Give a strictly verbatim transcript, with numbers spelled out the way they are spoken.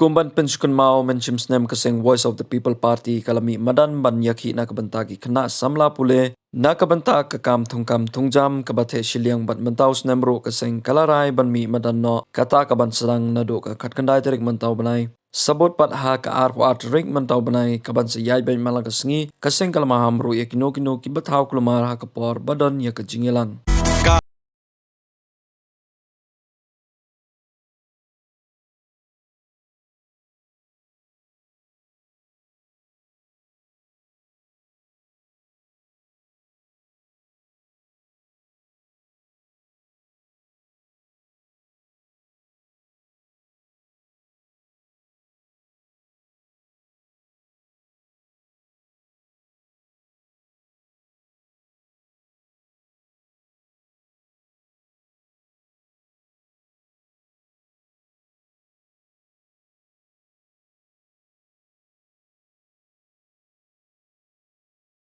Kum ban pynsngewthuh mynshim snem ka seng Voice of the People Party ka la mih madan ban ïakhih na ka bynta ki khynnah samla pule na ka bynta ka kam thungkam thungjam kaba theh shiliang bad mynta u snem ruh ka seng ka la rai ban mih madan noh kata ka ban sdang naduh ka khatkhyndai tarik mynta u bnai. Sabut pat ha ka arphew ar tarik mynta u bnai ka ban sa ïaid beit man la ka sngi ka seng ka la maham ruh ïa kino kino kiba thaw kulmar ha ka por ba don ïa ka jingïalang.